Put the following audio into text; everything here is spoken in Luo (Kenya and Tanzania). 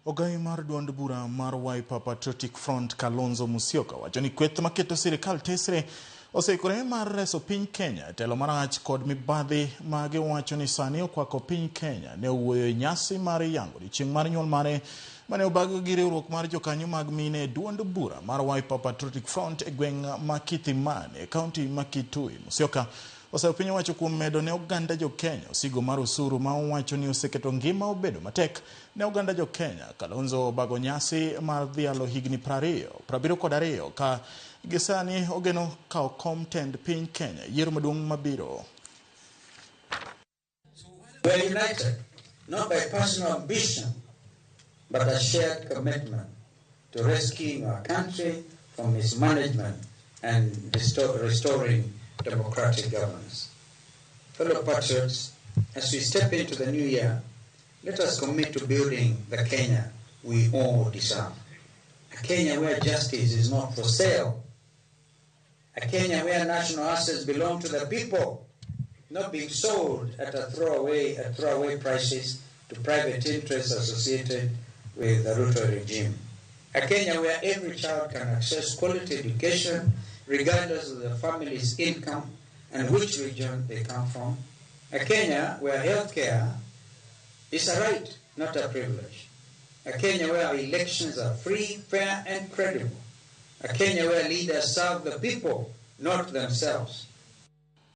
Ogai mar duond bura mar Wiper Patriotic Front Kalonzo Musyoka wacho ni kweth maketo sirikal tesre oseikore mar reso piny Kenya e telo marach kod mibadhi ma giwacho ni sani okwako piny Kenya. Ne owuoyo e nyasi mar yango odiochieng' mar nyuol mare mane obag gi riwruok mar jokanyo mag mine e duond bura mar Wiper Patriotic Front e gweng' ma Kithimani e kaunti ma Kitui. Musyoka osayo piny owacho kuom medo ne oganda jo Kenya osigo mar osuru ma owacho ni oseketo ngima obedo matek ne oganda jo Kenya. Kalonzo obago nyasi mar dhialo higni 72 ka gisani ogeno kawo kom tend piny Kenya yiero maduong' mabiro. We are united, not by personal ambition, but a shared commitment to rescuing our country from mismanagement and restoring democratic governance. Fellow patriots, as we step into the new year, let us commit to building the Kenya we all deserve. A Kenya where justice is not for sale. A Kenya where national assets belong to the people, not being sold at throwaway prices to private interests associated with the Ruto regime. A Kenya where every child can access quality education regardless of the family's income and which region they come from. A Kenya where healthcare is a right, not a privilege. A Kenya where elections are free, fair, and credible. A Kenya where leaders serve the people, not themselves.